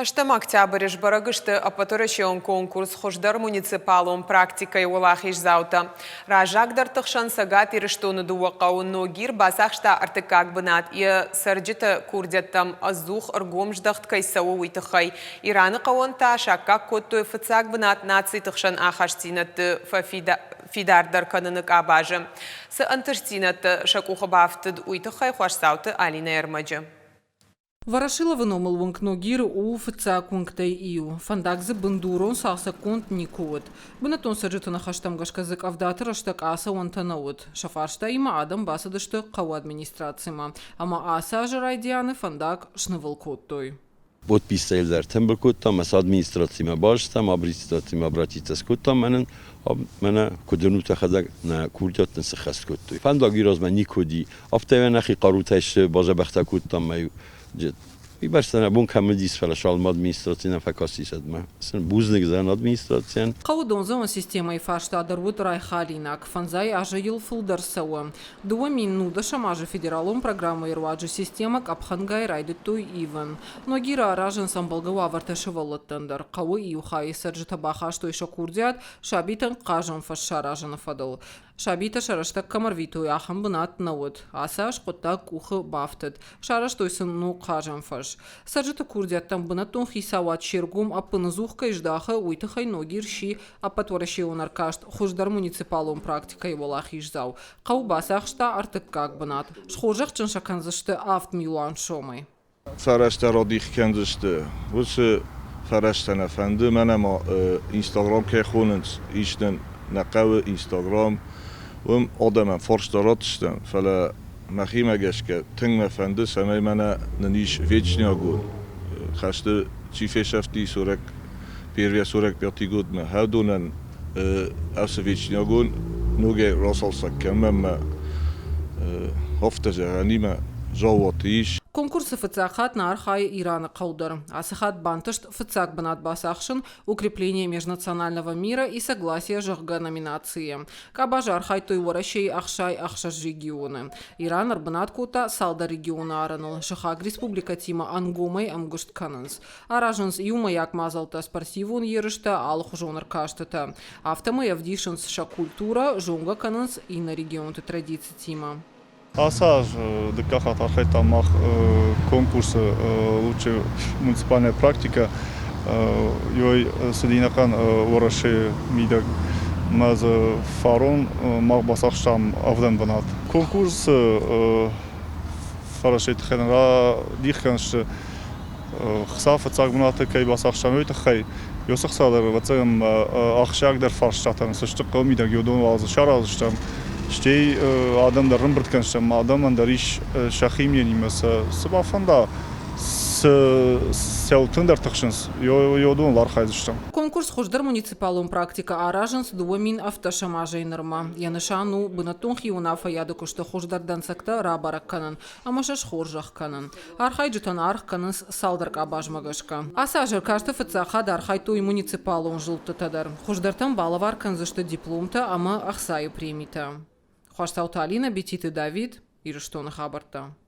Ӕстӕм октябры сбӕрӕг сты ӕппӕтуӕрӕсеон конкурс «Хуыздӕр муниципалон практикӕйы уӕлахиздзаутӕ». Раззагдӕрты хсӕн Цӕгат Ирыстоны дыууӕ хъӕуы Ногир бацахста ӕртыккаг бынат, йӕ цӕрджыты курдиӕттӕм ӕдзух ӕргом здӕхт кӕй цӕуы, уый тыххӕй. Ираны хъӕуӕн та саккаг кодтой фыццаг бынат нациты хсӕн ахастдзинӕдты фӕфидардӕр кӕныны къабазы. Цы ӕнтыстдзинӕдтӕ сӕ къухы бафтыд, уый тыххӕй Хуасдзауты Алинӕйы ӕрмӕджы. Ворошиловы номыл уынг Ногиры у фыццаг уынгтӕй иу. Фӕндаг дзы бындурон цалцӕггонд никуы уыд. Бынӕттон цӕрджыты ныхӕстӕм гӕсгӕ дзы къӕвдаты рӕстӕг ацӕуӕнтӕ нӕ уыд. Сӕ фарстаимӕ адӕм бацыдысты хъӕуы администрацимӕ ӕмӕ ацы азы райдианы фӕндаг снывыл кодтой. Подписӕй дӕр тымбыл кодтам, ӕмӕ администрацимӕ базыдтам, администрацимӕ обратиться скодтам мӕнӕн, мӕнӕ куыд уынут ӕхӕдӕг, нӕ курдиат нын сыххӕст кодтой. Фӕндаг размӕ никуы уыди, Афтӕ нӕхи хъарутӕй бадзӕбӕхтӕ кодтам ӕмӕ уый бӕрц нӕ бон кӕм уыдис, фӕлӕ цалынмӕ администраци нӕ фӕкастис ӕдмӕ. Сын бузныг дӕн администрацийӕн. Хъӕуы дондзӕуӕн системӕйы фарста дӕр уыд райхалинаг. Фӕндзай азы йыл фылдӕр цӕуы. 2019 азы федералон программӕйы руаджы системӕ къӕпхӕнгай райдыдтой ивын. Ногиры аразынц ӕмбӕлгӕ уавӕртӕ сывӕллӕттӕн дӕр. Хъӕуы иу хайы цӕрджытӕ бахастой сӕ курдиат сабитӕн хъазӕн фӕз саразыны фӕдыл. Сабитӕ сӕ рӕстӕг кӕм ӕрвитой, ахӕм бынат нӕ уыд. Ацы аз хъуыддаг къухы бафтыд. Сарӕзтой сын ног хъазӕн фӕз. Цӕрджыты курдиӕттӕм бынӕттон хицауад се ргом ӕппынӕдзух кӕй здахы, уый тыххӕй Ногир сси ӕппӕтуӕрӕсеон ӕркаст хуыздӕр муниципалон практикӕйы уӕлахиздзау. Хъӕу бацахста ӕртыккаг бынат. Схорзӕхджын сӕ кӕндзысты 7 милуан сомӕй. Фӕрӕзтӕ радих кӕндзысты. Уыцы фӕрӕзтӕ нӕ фӕнды. Мӕнӕ ма Инстаграм кӕй хонынц, ис нын нӕ хъӕуы Инстаграм. Уым адӕмӕн фарста ратдзыстӕм, фӕлӕ мӕхимӕ гӕсгӕ тынг мӕ фӕнды, цӕмӕй мӕнӕ нын ис вечный огонь. Хӕсты чи фесӕфти 41 45 годмӕ, хӕдонӕн ацы вечный огонь ногӕй рацалцӕг кӕнӕм ӕмӕ афтӕ зӕгъӕнимӕ заууаты ис. Конкурсы фыццаг хатт нӕ архайы Ираны хъӕу дӕр. Ацы хатт бантыст фыццаг бынат бацахсын «Укрепление межнационального мира и согласия», зӕгъгӕ, номинацийы. Къабазы архайдтой Уӕрӕсейы 66 регионы. Иран ӕрбынат кодта цалдӕр регионы арӕныл, сыхаг республикӕтимӕ ӕнгомӕй ӕмгуыст кӕнынц. Аразынц иумӕйаг мадзӕлттӕ, спортивон ерыстӕ, алыхуызон ӕркастытӕ. Афтӕмӕй ӕвдисынц сӕ культурӕ, зонгӕ кӕнынц иннӕ регионты традицитимӕ. Ацы аз дыккаг хатт архайдтам мах конкурсы «Лучшая муниципальная практика». Ёй цыди ӕнӕхъӕн Уӕрӕсейы мидӕг. Мӕ дзы фарон мах бацахстам ӕвдӕм бынат. Конкурсы фӕрӕзтӕй тыххӕй нын радих кӕндзысты хца фыццаг бынаты кӕй бацахстам, уый тыххӕй. Ёсы хца дӕр, ӕвӕццӕгӕн, ахсджиагдӕр фарстатӕн цы сты хъӕуы мидӕг, уыдон уал дзы сараздзыстӕм. Стӕй адӕм дӕр ӕмбырд кӕндзыстӕм, адӕмӕн дӕр ис сӕхи мнениимӕ сӕ цы бафӕнда, цы цӕуыл тынгдӕр тыхсынц, уыдоныл архайдзыстӕм. Конкурс «Хуыздӕр муниципалон практикӕ» аразынц 2017 азӕй нырмӕ. Йӕ нысан у бынӕттон хиуынаффӕйады куысты хуыздӕр дӕнцӕгтӕ рабӕрӕг кӕнын ӕмӕ сӕ схорзӕх кӕнын. Архайджытӕн аргъ кӕнынц цалдӕр къабазмӕ гӕсгӕ. Ацы аз ӕркасты фыццаг хатт архайдтой муниципалон зылдтытӕ дӕр. Хуыздӕртӕн балӕвар кӕндзысты дипломтӕ ӕмӕ ӕхцайы премитӕ. Хуастауты Алинӕ, Бетиты Давид, Ирыстоны хабӕрттӕ.